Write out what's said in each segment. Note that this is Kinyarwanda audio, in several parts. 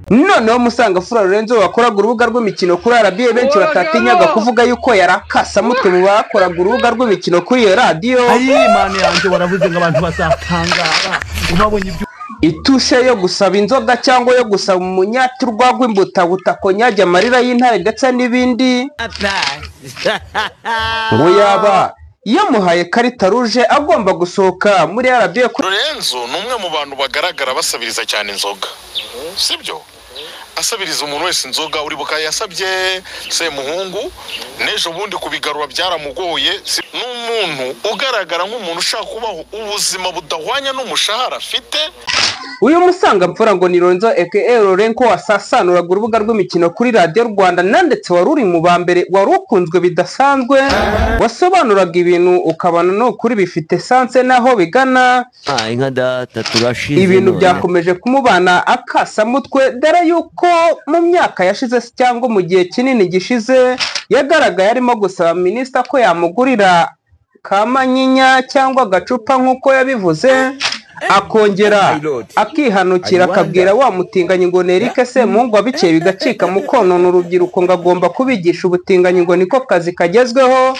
Noneho Musangamfura Lorenzo wakoraga urubuga rw'imikino kuri RBA, benshi batatinyaga kuvuga yuko yari akasamutwe mu bakoraga urubuga rw'imikino kuri iyo radiyo. Ayi Mana yanjye, waravuze ngo abantu bazatangara ubabonye ibyo. Itushe yo gusaba inzoga cyangwa yo gusaba umunyaturwagwa, imbutabuta, konyage, amarira y'intare ndetse n'ibindi, ngo yaba yamuhaye carte rouge, agomba gusohoka muri RBA. Lorenzo ni umwe mu bantu bagaragara basabiriza cyane inzoga, sibyo? Asabiriza umuntu wese inzoga. Uribuka yasabye Semuhungu n'ejo bundi, kubigarura byaramugoye. Ni umuntu ugaragara nk'umuntu ushaka kubaho ubuzima budahwanye n'umushahara afite. Uyu Musangamfura ngo ni Lorenzo aka Lorenko, wasasanuraga urubuga rw'imikino kuri Radiyo Rwanda, na ndetse wari uri mu ba mbere, wari ukunzwe bidasanzwe, wasobanuraga ibintu ukabona ni ukuri bifite sense n'aho bigana. Inka data, turashize. Ibintu none. byakomeje kumubana akasamutwe, dore yuko mu myaka yashize se cyangwa mu gihe kinini gishize yagaragaye arimo gusaba minisita ko yamugurira kamanyinya cyangwa agacupa nk'uko yabivuze, akongera akihanukira akabwira wa mutinganyi ngo ni Eric Semuhungu wabiciye bigacika mu konona urubyiruko, ngo agomba kubigisha ubutinganyi, ngo niko kazi kagezweho.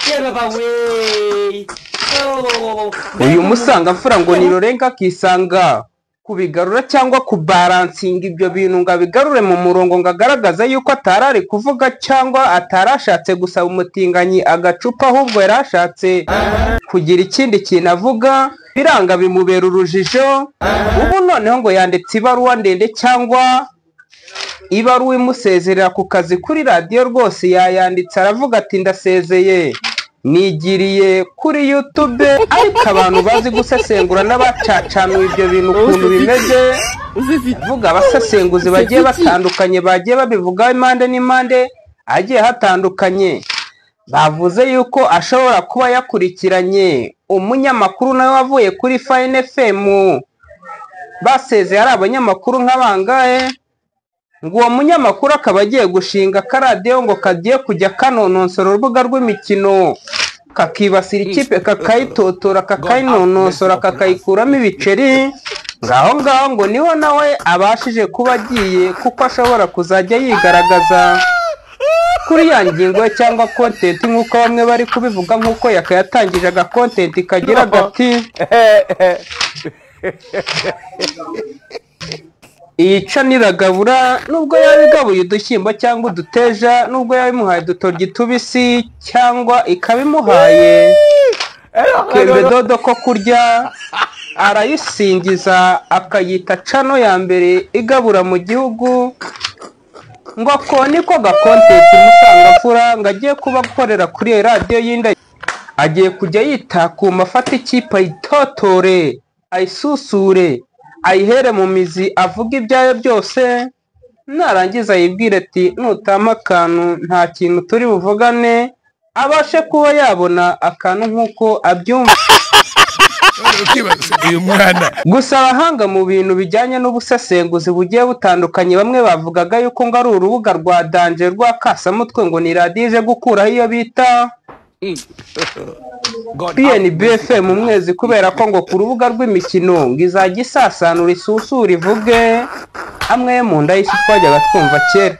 Uyu Musangamfura ngo ni Lorenga akisanga kubigarura cyangwa kubaransinga ibyo bintu ngo abigarure mu murongo, ngo agaragaze yuko atari ari kuvuga cyangwa atari ashatse gusaba umutinganyi agacupa, ahubwo yari ashatse kugira ikindi kintu avuga, biranga bimubera urujijo. Ubu noneho ngo yanditse ibaruwa ndende cyangwa ibaruwa imusezerera ku kazi kuri radiyo. Rwose yayanditse, aravuga ati: "Ndasezeye, nigiriye kuri YouTube." Ariko abantu bazi gusesengura n'abacacanuye ibyo bintu ukuntu bimeze, vuga abasesenguzi bagiye batandukanye bagiye babivugaho impande n'impande agiye hatandukanye, bavuze yuko ashobora kuba yakurikiranye umunyamakuru nawe wavuye kuri Fine FM. Basezeye ari abanyamakuru nk'abangahe, ngo uwo munyamakuru akaba agiye gushinga akaradiyo ngo kagiye kujya kanonosora urubuga rw'imikino, kakibasira ikipe, kakayitotora, kakayinonosora, kakayikuramo ibiceri. Ngaho ngaho ngo niho nawe abashije kuba agiye, kuko ashobora kuzajya yigaragaza kuri ya ngingo ye cyangwa content nk'uko bamwe bari kubivuga, nk'uko yakayatangije aga content kagira gati: "Iyi caniragabura, nubwo yaba igabuye udushyimbo cyangwa uduteja, nubwo yaba imuhaye udutoryi tubisi cyangwa ikaba imuhaye kembe dodo ko kurya, arayisingiza akayita channel ya mbere igabura mu gihugu." Ngo ako niko ga content Musangamfura ngo agiye kuba akorera kuri iyo radiyo y'inda. Agiye kujya yitakuma, afata ikipe ayitotore, ayisusure, ayihere mu mizi, avuge ibyayo byose, narangiza ayibwire ati: "Nutama akantu nta kintu turi buvugane," abashe kuba yabona akantu nk'uko abyumva. Ukibaza uyu mwana. Gusa abahanga mu bintu bijyanye n'ubusesenguzi bugiye butandukanye, bamwe bavugaga yuko ngo ari urubuga rwa danger rwa kasamutwe, ngo ni radiyo ije gukuraho iyo bita BNB FM Umwezi, kubera ko ngo ku rubuga rw'imikino ngo izajya isasanura, isusura, ivuge amwe mu nda y'isi twajyaga twumva kera.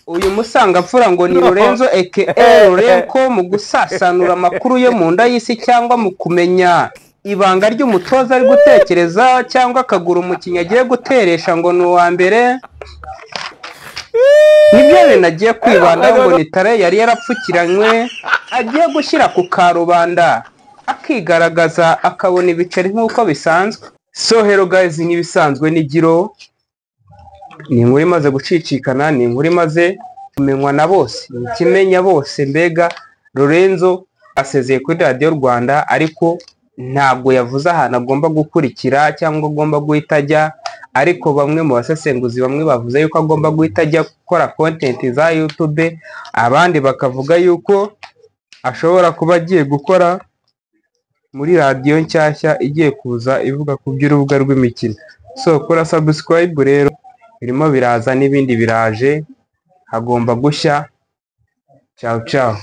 Uyu Musangamfura ngo ni Lorenzo aka Lorenko, mu gusasanura amakuru yo mu nda y'isi cyangwa mu kumenya ibanga ry'umutoza ari gutekereza cyangwa akagura umukinnyi agiye guteresha ngo ni uwa mbere, nibyo bintu agiye kwibandaho, ngo ni tare yari yarapfukiranywe agiye gushyira ku karubanda, akigaragaza, akabona ibiceri nk'uko bisanzwe. So hello guys, nk'ibisanzwe ni Giro. Ni inkuru imaze gucicikana, ni inkuru imaze kumenywa na bose, ni ikimenya bose. Mbega Lorenzo asezeye kuri Radiyo Rwanda, ariko ntabwo yavuze ahantu agomba gukurikira cyangwa agomba guhita ajya. Ariko bamwe mu basesenguzi bamwe bavuze yuko agomba guhita ajya gukora content za YouTube, abandi bakavuga yuko ashobora kuba agiye gukora muri radiyo nshyashya igiye kuza ivuga ku by'urubuga rw'imikino. So kora subscribe rero, birimo biraza n'ibindi biraje, hagomba gushya. Ciao ciao.